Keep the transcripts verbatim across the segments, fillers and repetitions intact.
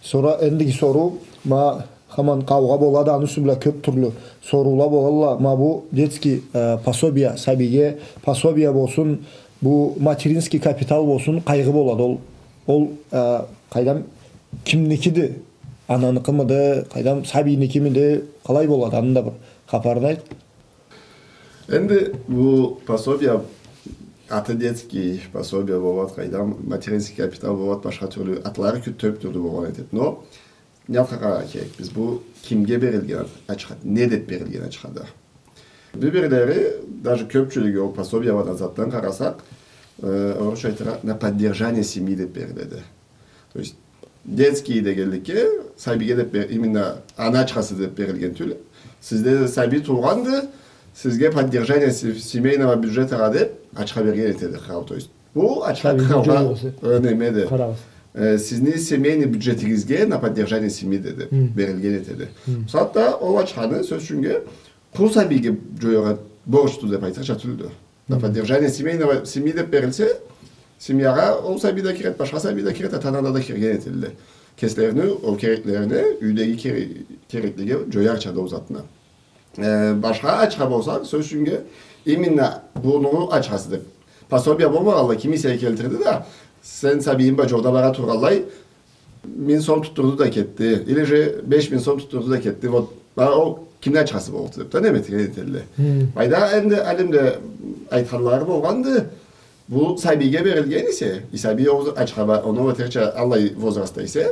Сора эндиги соруу, ма, хаман къаугъа болады, аны юсю бла кёп тюрлю соруула болалла. Ма бу детский, э, пособия, сабийге пособия болсун, бу материнский капитал болсун, къайгъы болады. Ол, ол, э, къайдам, кимникиди? Ананыкъымыды, къайдам, сабийникимиди? Къалай болады? Аны да бир хапарын айт. Энди бу пособия, аты детский пособия болад, къайдам, материнский капитал болад, башха тюрлю, атлары кё-, кёп тюрлю болгъан этеди. Но не затха къараргъа керекбиз? Бу кимге берилген ачха, не деп берилген ачхады? Бир-бирлери, даже кёпчюлюгю ол пособия бла затдан къарасакъ, э, орусча айтыргъа, на поддержание семьи деп бериледи. То есть, детский дегенликге, сабийге деп бер-, именно ана ачхасы деп берилген тюл. Сизде сабий туугъанды, сизге поддержание се-, семейного бюджетагъа деп ачха берген этеди кърал. То есть, бу ачха къралгъа, э, немеди. Э, сизни семейный бюджетигизге на поддержание семьи деди, берилген этеди. Бусагъатда ол ачханы, сёз ючюннге, къуру сабийге джояргъа борчду деп айтырча тюлдю. На поддержание семейного, семьи деп берилсе, семьягъа ол сабий да киред, башха сабий да киред, ата-ана да кирген этелле. Кеслерини ол кереклерине, юйдеги кере-, кереклиге джоярча да ол затны. Э, башха ачха болса, сёз ючюннге, именно буну ачхасы деп. Пособия болмагъанлай, ким эсе келтирди да, сен сабийинг бла джолда бара тургъанлай, минг сом тутдурду да кетди. Или же беш минг сом тутдурду да кетди. Вот, бара ол кимни ачхасы болду деп да неме этген этелле. Байда энди алимле айтханлары болгъанды, бу сабийге берилген эсе, и сабий ол ачха бла, оноу этерча аллай возрастда эсе,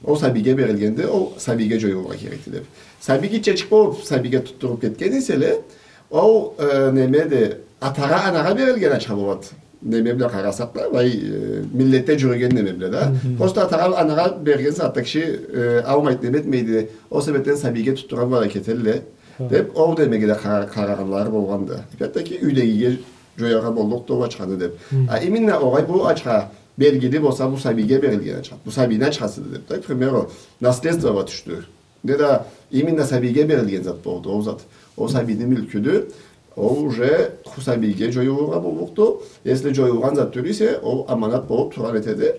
ол сабийге берилгенди, ол сабийге джоюлургъа керекди деп. Сабий гитчечик болуп, сабийге тутдуруп кетген эселе, ол, э, немеди, атагъа, анагъа берилген ачха болад. Неме бла къарасакъ да, былай, э, миллетде джюрюген неме бла да. Просто атагъа, анагъа берген сагъатда киши, э, алмайды, неме этмейди, ол себепден сабийге тутдургъан бла кетелле деп, ол немеге да къара-, къарагъанлары болгъанды. Опять-таки, юйдегиге джояргъа боллукъду ол ачханы деп. А именно огъай бу ачха белгили болса, бу сабийге берилген ачха, бу сабийни ачхасыды деп да, к примеру, наследствогъа тюшдю. Неда именно сабийге берилген зат болду, ол зат. Ол сабийни мюлкюдю, ол уже къуру сабийге джоюлургъа боллукъду. Если джоюлгъан зат тюл эсе, ол аманат болуп тургъан этеди.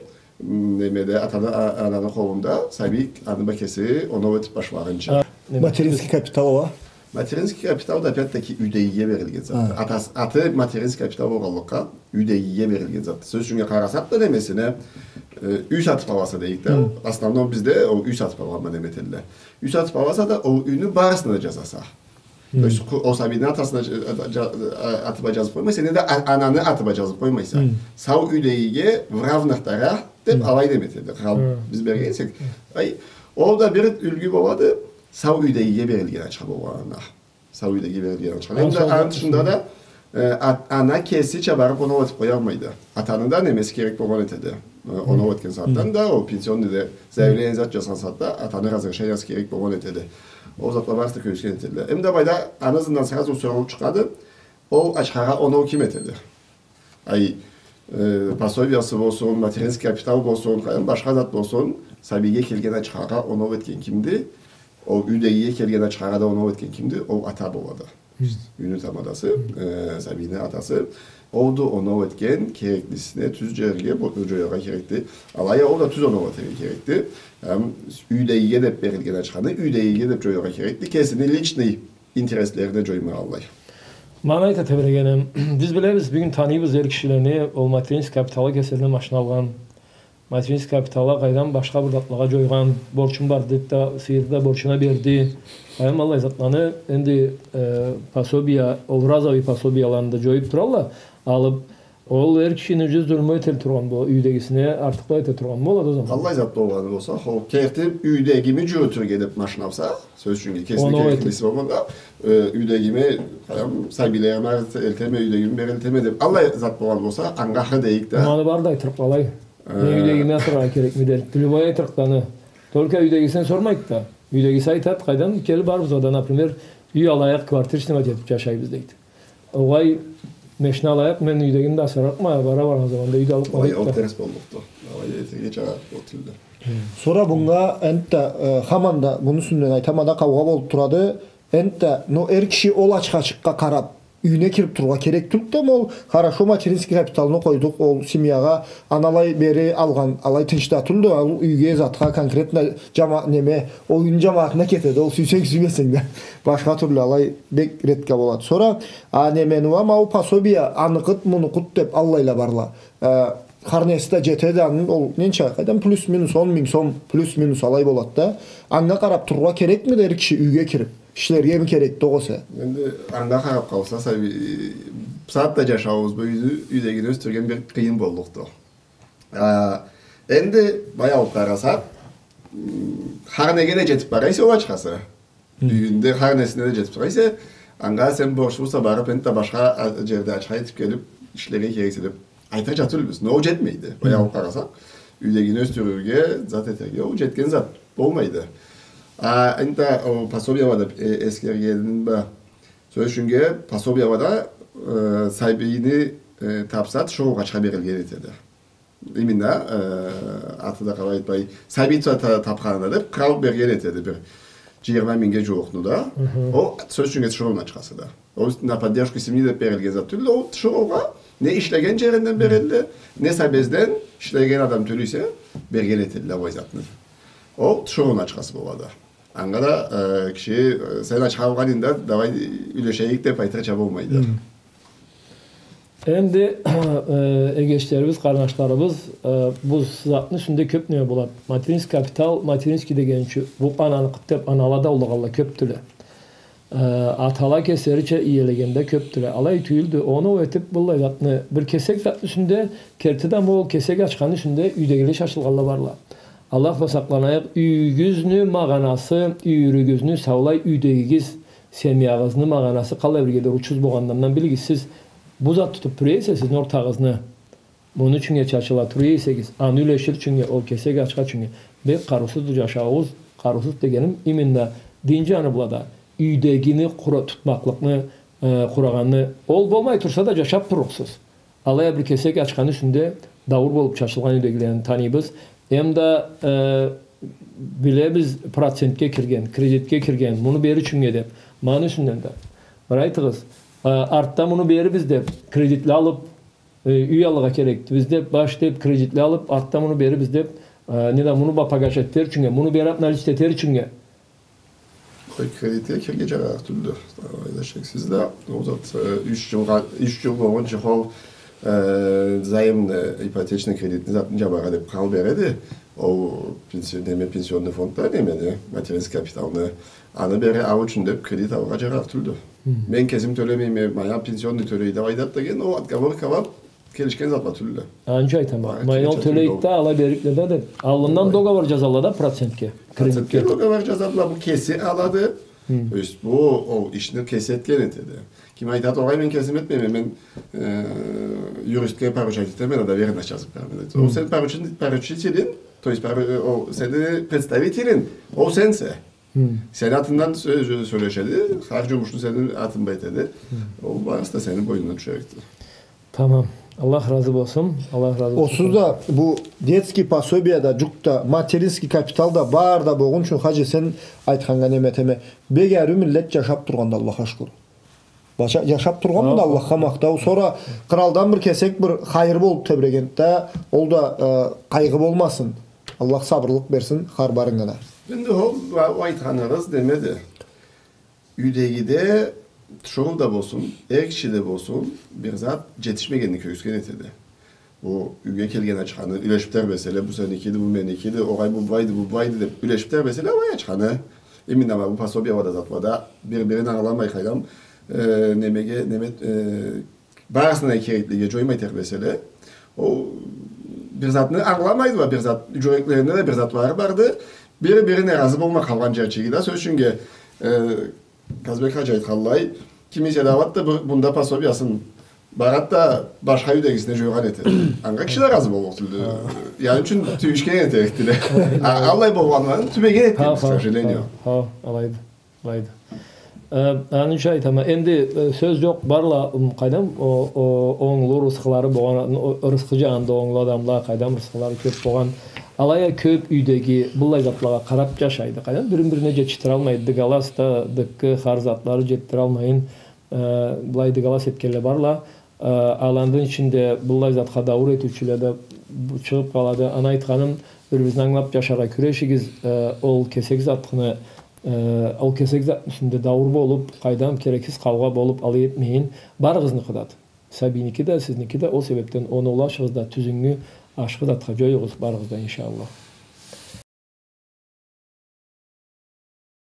М, немеде, атаны, а-, ананы къолунда, сабий аны бла кеси оноу этип башлагъынча. Материнский капитал ол а? Материнский капитал да, опять-таки, юйдегиге берилген зат. Атас-, аты материнский капитал болгъанлыкъгъа, юйдегиге берилген зат. Сёз ючюннге, къарасакъ да немесине, э, юй сатып аласа дейик да, основном бизде ол юй сатып алгъан бла неме этелле. Юй сатып аласа да, ол юйню барысына да джазаса. То есть, къу-, ол сабийни атасына дж-, а-, дж-, а-, аты бла джазып къоймайса, неда а-, ананы аты бла джазып къоймайса. Сау юйдегиге в равных долях деп алай неме этеди. Кърал биз берген эсек. Ай, ол да бир юлгю болады, сау юйдегиге берилген ачха болгъанына. Сау юйдегиге берилген ачха. Энди аны тышында да, э, ат-, ана кесича барып оноу этип къоялмайды. Атаны да немеси керек болгъан этеди. Э, оноу этген сагъатдан да, ол пенсионный да заявление зат джазгъан сагъатда атаны разрешениясы керек болгъан этеди. Ол затла барысы да кёргюзген этедиле. Эм да былайда аны ызындан сразу соруу чыгъады. Ол ачхагъа оноу ким этеди? Ай, э, пособиясы болсун, материнский капитал болсун, къайдам, башха зат болсун, сабийге келген ачхагъа оноу этген кимди? Ол юйдегиге келген ачхагъа да оноу этген кимди? Ол ата болады. Юйню тамадасы, э, сабийни атасы. Олду оноу этген, кереклисине тюз джерге бо-, джояргъа керекди. Алай а ол да тюз оноу этерге керекди. Эм, юйдегиге деп берилген ачханы юйдегиге деп джояргъа керекди. Кесини личный интереслерине джоймагъанлай. Ма аны айта тебрегеним. Биз билебиз, бюгюн таныйбыз эр кишилени, ол материнский капиталгъа кеслерине машина алгъан, материнский капиталгъа, къайдам, башха бир затлагъа джойгъан, борчум бар деп да, сыйырды да борчуна берди. Къайдам, аллай затланы, энди, э, пособия, ол разовый пособияланы да джоюп туралла, алып, ол эр кишини джюз зулму эте тургъан бу, юйдегисине артыкълыкъ эте тургъан болады ол заман. Аллай зат болгъаны болса, ол керти юйдегими джюрютюрге деп машина алса, сёз ючюн, кесини кереклиси болгъанда, э, юйдегими, къайдам, сабийлерими элтеме, юйдегими бери элтеме деп, аллай зат болгъаны болса, анга хы дейик да. Ма аны бары да айтырыкъ алай. Мен юйдегими асыраргъа керекме дерик. Любой айтырыкъ да аны. Только юйдегисине сормайды да. Юйдегиси айтады, къайдам, келип барыбыз да, например, юй алайыкъ, квартир снимать этип джашайбыз дейди. Огъай, машина алайыкъ, мен юйдегими да асырарыкъма, бара баргъан заманда юй да аллыкъма дейди да. Ол терс боллукъду. Алай этерге чарат ол тюлдю. Сора мынга энтда, э, хаман да муну юсюнден айтама да, къаугъа болуп турады. Энтда, но эр киши ол ачхачыкъгъа къарап, Юйюне кирип турургъа керек тюлдю да, ол хорошо материнский капиталны къойдукъ, ол семьягъа аны алай бери алгъан, алай тынч да тюлдю, ол юйге, затха, конкретно джама-, неме, ол юйню джамагъатына кетеди, ол сюйсенг, сюймесенг да. Башха тюрлю алай бек редко болады. Сора, а, немени уа, ма ол пособие, аныкъыт, мунукъыт деп, аллайла барла. Э, хар неси да джетеди, аны ол ненча, къайдам, плюс-минус он минг сом, плюс-минус алай болады да. Анга къарап турургъа керекмиди эр киши юйге кирип? Ишлерге ми керекди огъесе? Энди анга къарап къалса, сабий, бусагъатда джашауубуз бу юйдю, юйдегини ёсдюрген бир къыйын боллукъду. А, энди былай алып къарасакъ, м, хар неге да джетип бара эсе ол ачхасы. Хы. Юйюнде хар несине да джетип бара эсе, анга сен борчлу буса барып, энтда башха, а, джерде ачха этип келип, ишлерге керексе деп айтырча тюлбюз. Но ол джетмейди. Былай алып къарасакъ, юйдегини ёсдюрюрге, зат этерге, ол джетген зат болмайды. А, энтда ол пособиялада, э, эсгергеним ба, сёз ючюннге, пособиялада, э, сабийни, э, тапса, тиширыугъа ачха берилген этеди. Именно, э, аты да къалай айтмай, сабий та-, та-, тапханына деп, кърал берген этеди бир джыйырма мингнге джууукъну да. Хы-хы. Ол, сёз ючюннге, тиширыуну ачхасы да. Ол на поддержку семьи деп берилген зат тюлдю. Ол тиширыугъа не ишлеген джеринден берилди, не сабезден, ишлеген адам тюл эсе, берген этедиле ол затны. Ол тиширыуну ачхасы болады. Анга да, э, киши, э, сен ачха алгъанынг да, давай юлешейик деп айтырча болмайды. Хы. Энди, э, эгечлерибиз, къарнашларыбыз, э, бу затны юсюнде кёп неме болады. Материнский капитал, материнский деген ючюн, бу ананыкъыды деп, анала да уллугъалла кёпдюле. Э, атала кеслерича иелегенде кёпдюле. Алай тюйюлдю. Оноу этип, быллай затны, бир кесек затны юсюнде, керти да, ма ол кесек ачханы юсюнде юйдегиле чачылгъанла барла. Аллах бла сакъланайыкъ, юйюгюзню магъанасы, юйюрюгюзню саулай юйдегигиз, семьягъызны магъанасы къаллай бир кесле учуз болгъандан билигиз, сиз бу зат тутуп тура эсе, сизни ортагъызны, муну ючюннге чачыла тура эсегиз, аны юлешир ючюннге, ол кесек ачха ючюннге. Бек къарыусузду джашауубуз, къарыусуз дегеним, именно дин джаны бла да, юйдегини къура-, тутмакълыкъны, э, къурагъанны, ол болмай турса да джашап турлукъсуз. Алай а бир кесек ачханы юсюнде дауур болуп чачылгъан юйдегилени таныйбыз. Эм да, э, билебиз процентге кирген, кредитге кирген, муну бер ючюннге деп. Ма аны юсюнден да. Бир айтыгъыз, э, артда муну берирбиз деп, кредитле алып, э, юй алыргъа керекди. Биз деп, баш деп, кредитле алып, артда муну берирбиз деп, э, не да муну ба-, погашать этер ючюннге, муну бери наличить этер ючюннге. Ой, кредитге кирирге джарарыкъ тюлдю. Алайда шексиз да, ол зат, э, юч джылгъа, юч джыл болгъунчу ол, э, заемный, ипотечный кредитни затын джабаргъа деп кърал береди. Ол пенси-, неме, пенсионный фондда немени, материнский капиталны, аны бери алыр ючюн деп кредит алыргъа джарарыкъ тюлдю. Хы. Мен кесим тёлемейме, мая пенсионный тёлейди алайда деген, ол отговоркала келишген затла тюлдю. Анча айтама. Ма ол тёлейди да, ала берикле да деп. Аллындан договор джазалла да процентге. Процентге кредитге. Договор джазалла, бу кеси алады. Хы. То есть бу ол ишни кеси этген этеди. Ким айтады, огъай, мен кесим этмейме, мен, э, юристге поручать этеме, доверенность джазып береме. Ол сени поручен-, поручителинг, то есть пору-, ол сени представителинг, ол сенсе. Хы. Сени атынгдан сё-, сё-, сёлешеди, хар джумушну сени атынг бла этеди. Хы. Ол барысы да сени бойнунга тюшерикди. Тамам. Аллах разы болсун. Аллах разы болсун. Онсуз да бу детский пособие да, джукъ да, материнский капитал да, бары да болгъунчу, хаджи, сен айтханнга неме этеме. Бек ариу миллет джашап тургъанды, Аллахха шукур. Баша-, джашап тургъанмыды, Аллахха махтау. Сора къралдан бир кесек бир хайыр болуп тебрегенди да, ол да, э, къайгъы болмасын. Аллах сабырлыкъ берсин хар барынгъа да. Энди ол, ол айтханыгъыз немеди. Юйдегиде тиширыу да болсун, эр киши да болсун, бир зат джетишмегенни кёргюзген этеди. Бу юйге келген ачханы юлешип тебреселе, бу сеникиди, бу меникиди, огъай, бу былайды, бу былайды деп юлешип тебреселе, алай ачханы. Именно бу пособиялада, затла да бир-бирин ангыламай, къайдам, э, немеге, неме, э, барысына кереклиге джоймай тебреселе. Ол бир затны ангыламайды уа, бир зат, джюреклеринде да бир затлары барды. Бири-бирине разы болмай къалгъан джерчиги да, сёз ючюннге, э, Казбек хаджи айтханлай, кимисе да алады да, бу-, бунда пособиясын барады да, башха юйдегисине джойгъан этеди. Анга киши да разы боллукъ тюлдю. Хы. Аны ючюн тюйюшген этерикди да. А, аллай болгъанларын тюбеген этдик, к сожалению. Хы, хы, алайды, алайды. Э, аны ючюн айтама. Энди, э, сёз джокъ, барла, м, къайдам, о, о, онглу рысхылары болгъан, о, рысхы джанында онглу адамла, къайдам, рысхылары кёп болгъан. Алай а кёп юйдеги быллай затлагъа къарап джашайды. Къайдам, бирин-бирине джетишдиралмайды. Дыгалас да, дыккы, хар затлары джетдиралмайын. Э, былай дыгалас этгенле барла. Э, аланы ичинде быллай затха дауур этиучюле да бу-, чыгъып къалады. Аны айтханым, бир-биригизни ангылап джашаргъа кюрешигиз. Э, ол кесек затны, э, ол кесек затны юсюнде дауур болуп, къайдам керексиз къаугъа болуп, алай этмейин. Барыгъызныкъы да. Сабийники да, сизники да, ол себепден оноулу ашыгъыз да, тюзюнгю ашхы затха джоюгъуз барыгъыз да, иншаллах.